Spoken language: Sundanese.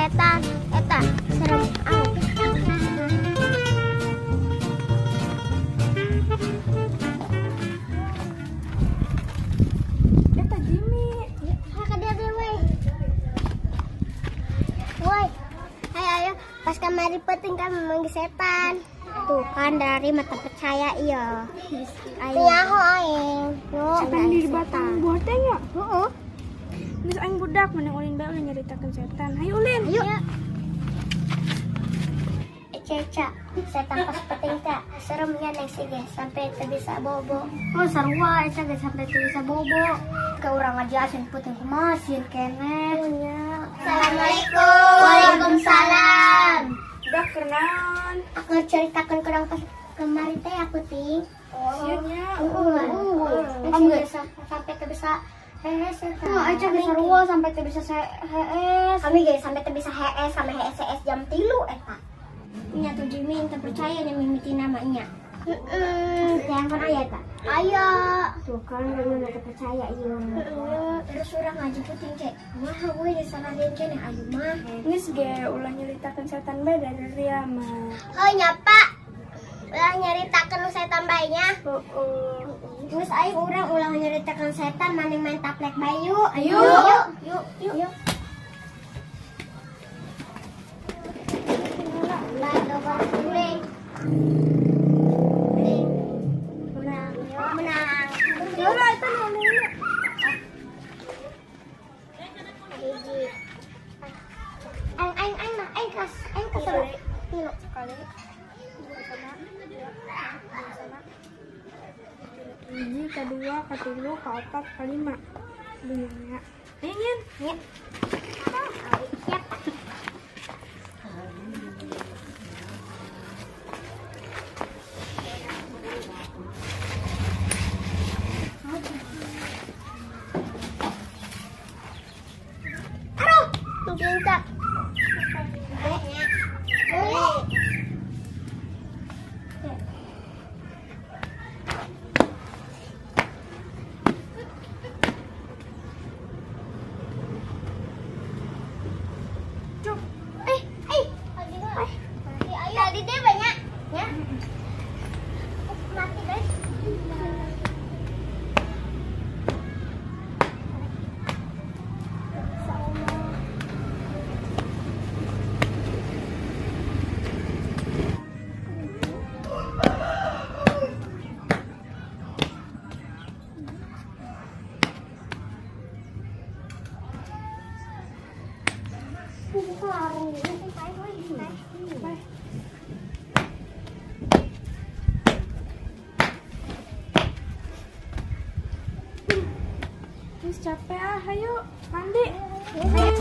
setan. Eta serem amat. Eta Jimmy. Hak dia teh we. Woi. Ayo ayo, pas kamari penting kami manggil setan. Tuh kan dari mata percaya iya. Nyaho aing. Setan di batang buah teh nya. Heeh. Geus aing budak mending ulin bae ulah nyaritakeun setan. Hayu ulin. Ayo. Ceca, setan pas penting teh seremnya neng sih ge sampai teu bisa bobo. Oh sarua eta ge sampai teu bisa bobo. Ke urang aja asin puting kumaha sieun keneh. Assalamualaikum. Waalaikumsalam. Udah kenaon. Aku ceritakan kurang pas kemarin teh aku ting. Sieun nya. Heeh. Sampai teu bisa hees. Oh, aja ge sarua sampai teu bisa hees. Kami ge sampai teu bisa hees sampai hees jam 3 eta. Nya tuh Jimmy teu percaya nya mimiti namanya. Heeh. Telepon aya eta. Aya. Tuh kan kami mah teu percaya ieu. Heeh. Terus urang ngaji puting cek. Kumaha we disaranin cenah ayu mah. Geus ge ulah nyaritakeun setan bae dari ria mah. Heuh nya Pak. Ulah nyaritakeun setan bae nya. Heeh. Geus aing urang ulah nyaritakeun setan mending main taplek bae yuk. Ayo. Yuk yuk yuk. Menang. Menang. Ulah eta nu ulin. Hiji. Aing aing aing mah aing kas aing kas tilu sekali. Dua sama. Dua sama. Hiji, kedua, ketilu, keempat, kelima. Dunia. Ingin. Ya. Siap. Aduh, lincak. Cuk. Tadi deh banyak ya. Mati guys. Terus capek ah, ayo mandi. Ayo.